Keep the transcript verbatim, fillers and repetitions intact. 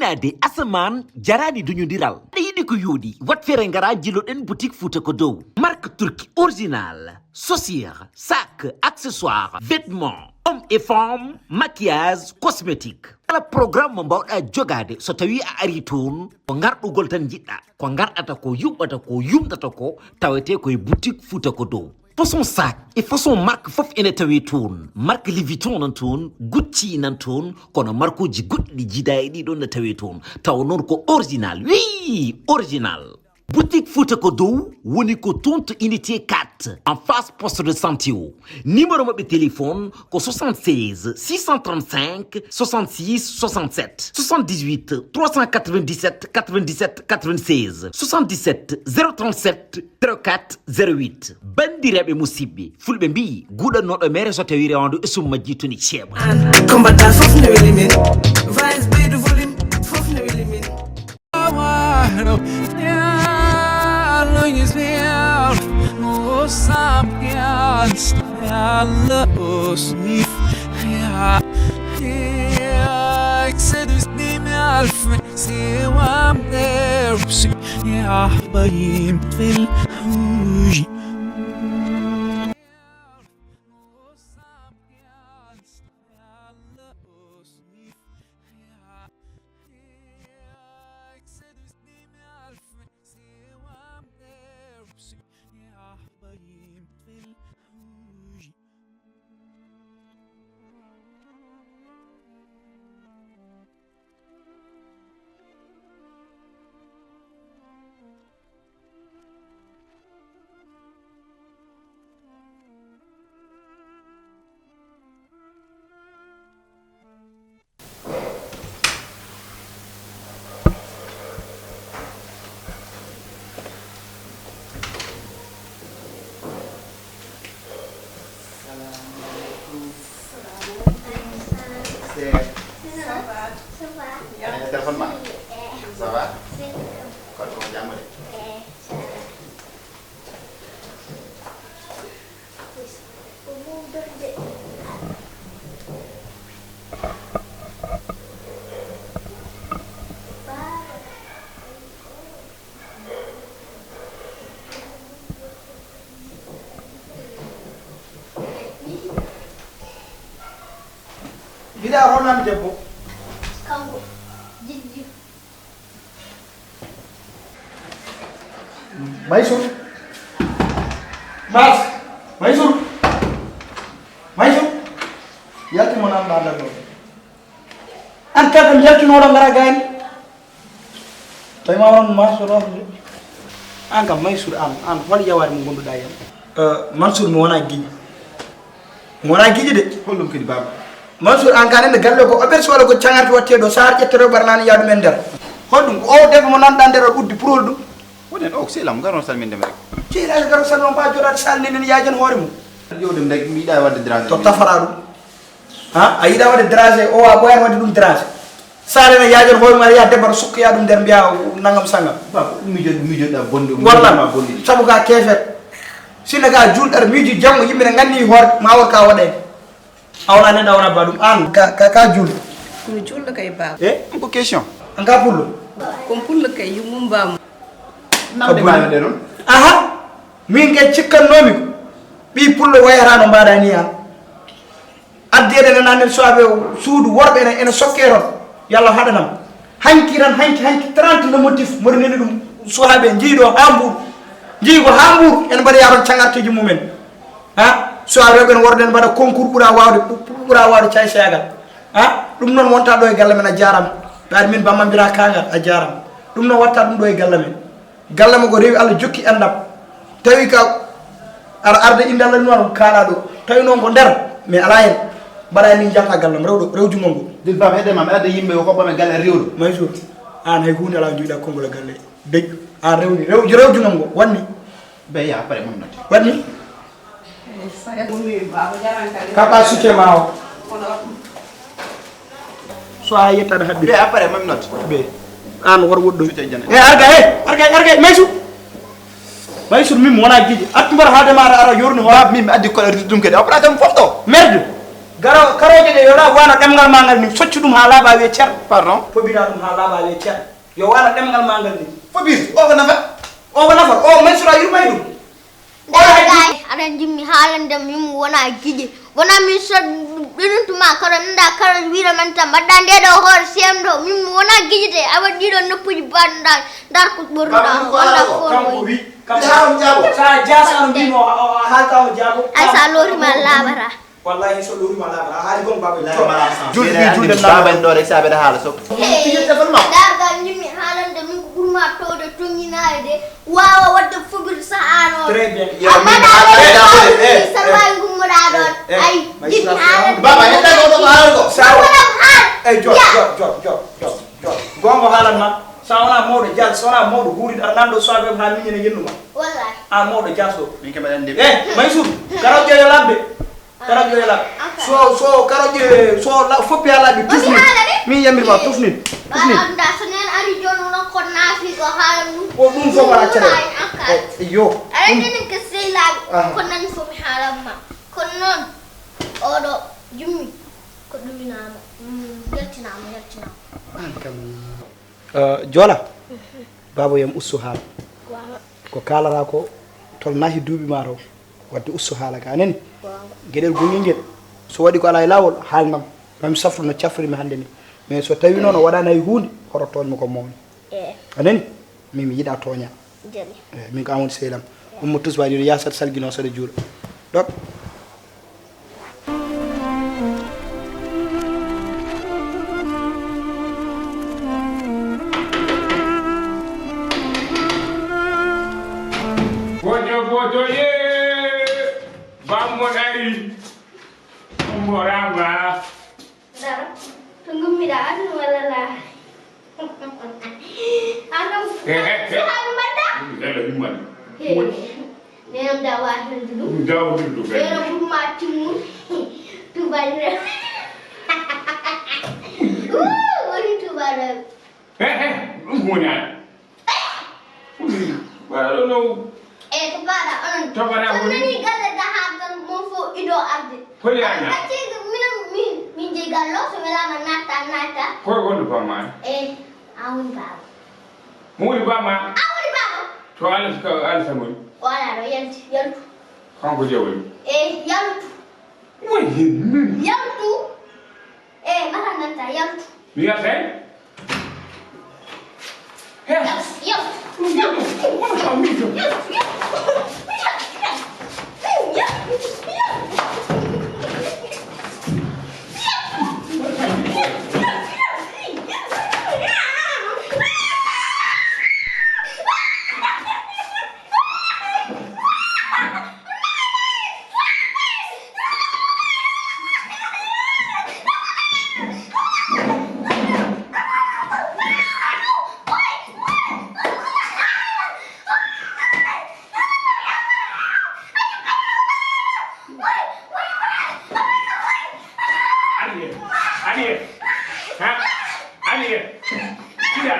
Ade asamaan jaraani duñondiral. Aɗa yiɗi ko yooɗi? Wat feere ngara jilloɗen boutique Fouta ko dow. Marque turki original, chaussure, sac, accessoire, vêtements, hommes et femmes, maquillage, cosmétique. Kala programme mo mbawɗa jogaade, so tawi a ari toon, ko ngarɗugol tan njiɗɗa. Ko ngarɗata ko, yuɓɓata ko, yumɗata ko, tawete ko e boutique Fouta ko dow. Façon sac e façon marque fof ene tawe toon. Marque Louis Vuitton nan toon, Gucci nan toon, kono markuuji goɗɗi ɗi jiida e ɗiɗo ne tawe toon. Tawa noon ko original. Wi, original. Boutique Fouta ko dow woni ko toon to unité quatre, en face poste de santé o. Numéro maɓɓe téléphone ko soixante-seize six cent trente-cinq soixante-six soixante-sept, soixante-dix-huit trois cent quatre-vingt-dix-sept quatre-vingt-dix-sept quatre-vingt-seize, soixante-dix-sept zéro trente-sept zéro quatre zéro huit. Banndiraaɓe musidɓe, fulɓe mbiyi, guuɗannooɗo mere so tawi rewandu e sum majji toni ceeɓa. Ko mbaɗɗa fof ne weli min. Vibes ɓeydu volume fof ne weli min. Salaamaaleykum. Salaamaaleykum. Seer. Ça va? Ça va. Yaa ngi téléphone ma? Ça va? Kon ko jàmm de. Mbiɗa ronan debbo. Kanko jiddi. Maysour. Mas. Maysour. Maysour. Yalti mo nan ɗa ɗo. An kadi mi yaltinoɗo ngara gayni. Tawi ma won Mansour o. An kam Mansour an, an hol yawari mo gonduɗa hen? Eh, Mansour mi wona giƴi. Mi wona giƴi de. Holɗum kadi baba? Mansour an kan ene galle ko obersi wala ko cagarte watte ɗo sar ƴettoro ɓarnani yaɗum en nder. Holɗum ko o debbo mo nanɗa nder o uddi pour holɗum? Wonen o sehil am ngar on salminde mi rek. Sehil am ngar on salminde mi ba joɗaɗo salminde mi yajan hoore mum. Yo ɗum rek mi yiɗa wadde drame. To tafara ɗum. Ha? A yiɗa waɗde dragé o a ɓoyat waɗde ɗum dragé. Sare ne yaajan hoore ma ya debbo sukkoya ɗum nder mbiya nangam sangam. Ba mijo mijo da bonde. Walla bonde. Sabu ka kefer. Sinno ka julɗo aɗa miiji janngo yimɓe ne nganndi hoore ma won ka waɗede. A wona neɗɗo a wona ba ɗum an ka ka ka julɗo. Ko mi julɗo kay baba. E? Ko question. An ka pullo. Ko pullo kay yumum bam. Namde ma ɗe ɗon. Aha. Min kay cikkannomi ko ɓi pullo wayata no mbaɗa ni an. Addi eɗen nani suwaaɓe suudu worɓe ene ene sokke toon. Yo Allah haɗanam. Hanki tan hanki hanki trente le motif mboɗo neli ɗum suwaaɓe njii ɗo haa Mbuur. Njii ko haa Mbuur ene mbaɗa yaron cangarteeji mumen. Ha suwaaɓe rewɓe ene worɓe ene mbaɗa concours ɓura waawde ɓura waawde cay seyagal. Ha ɗum noon wonta ɗo e galle men a jaarama. Ɓaade min bamma mbira kangal a jaarama. Ɗum noon watta ɗum ɗo e galle men. Galle mo ko rewi Allah jokki enɗam. Tawi ka aɗa arda inde Allah noon kaɗa ɗo. Tawi noon ko nder mais ala hen. Mbaɗa ni jalta galle mo rewɗo rew jungol ngol. Dil bam hedde ma mi adda yimɓe o hoɓɓa men galle rewɗo. Mansour an hay hunde ala joɗa konngol e galle. Dej an rewni rew rew jungol ngol wanni. Be ya pare mum nati. Wanni. Kaba suke ma o. So a yettade haɓɓi. Be après même note. Be an war woɗɗo. E arga e arga e arga e maysu. Maysu min mo wona giƴe attu mbar haade ma ara yorni ho. Bab min mi addi ko ridi dum kede après kam fof to. Merde. Karo-, karooje ɗe yo ɗa wano ɗemngal ma ngal ni, soccu ɗum haa laaɓa, wiye cer. Pardon? Fobina ɗum haa laaɓa, wiye cer. Yo wano ɗemngal ma ngal ni. Fobir, o ko nafa? O ko nafa? O, Mansura, yurmay ɗum. Ndaa, gaay, aɗa njimmi haalande min mi wona gije. Wona min so ɗinutuma karo, ndaa karo wiira man tan mbaɗɗa nde ɗo hoore seemdo, min mi wona gije de, a waɗi ɗiɗo noppuji baɗɗa, ndar ko ɓornuɗa, walla fof. Kanko wi, kanko. Sa jaasano mbimo, a, a, a haaltama jaabo. Ay, sa loorima laaɓata. Wallahi, so loorima laaɓata. A haali gonga, baaba. Julde, julde, baaba en ɗo rek, sa mbeɗa haala so. Hey, dargal njimmi haalande min ko ɓurma towde toŋŋinaare de. Waawa waɗde fobir sahaano. Très bien. Amma da eh, eh, eh, salwaay gummoɗa ɗon. Eh, eh, ay, mais jimmi ça, haalande. Baaba, hedda ko ɗo ko haala ko. Sa wona haal. Eh, jot, jot, jot, jot, jot, jot. Gonga haalan ma. Sa wona mawɗo jal, so wona mawɗo guuriɗo, aɗa nanndo so aɓe haa miñi ne yennuma. Wallahi. A mawɗo jal so. Min ke mbaɗa nde. Eh, Mansour, karaw ƴeeyo labbe. Karaw ƴeeyo labbe. Okay. So, so karaw ƴeeyo, so la, foppi haa laaɓi, tufni. Min yamir ma, tufni. Tufni. Wala, da so nen ari jon wona ko naafi ko haala ɗum. Ko ɗum fof wala cere. Ay, okay. Eh, yo. Aɗa andi min ke sey laaɓi. Aha. Ko nan fof mi haalan ma. Kono noon, oɗo jummi. Ko ɗuminaama. Mm, yaltinaama, yaltinaama. An kam. Eh, Joola, baaba yam ustu haala. Waawa. Ko kaalata ko tolnaaki duuɓi ma taw. Wadde ustu haala ka, a nani? Waawa. Geɗel gongel ngel, so waɗi ko alaa e laawol, haalnam. Mami safru no cafrimi hannde ni. Mais so tawi noon o waɗaani hay huunde, hoto tooñ mo ko mawni. Eh. A nani? Min mi yiɗa tooña. Jali. Eh, min ko an woni sehil am. Ummo tus waɗi no yasat salgino saɗa juuɗa. Ɗot. Bojo, bojo, ye! Bammo ɗari. Ummo rama. Dara, to ngummiɗa aduna walla laahi. An kam, eh, eh, eh. Suhaaɓe mbaɗɗa? Yalla yumman. Hey. Nenam da watirde ɗum. Ɗum dawa ɗum ɗum. Ɓeɗo gumma timmu. Tubañre. Wuu, woni tubañre. Eh, eh, ɗum ko woni an. Waɗa ɗo no. E ko mbaɗa onon. Tawata so woni nani galle dahaɗo tan mon fof ido arde. Holi ana. Accede minen min min je gallo so welama natta natta. Ko woni bama? E a woni baba. Mo woni bama? A woni baba. To ala ka ala samoni. Wala ɗo yalti yaltu. Kanko je woni. E yaltu. Woni. Yaltu. E mata natta yaltu. Mi yalta hen. Aliye, aliye, ha, aliye, kida.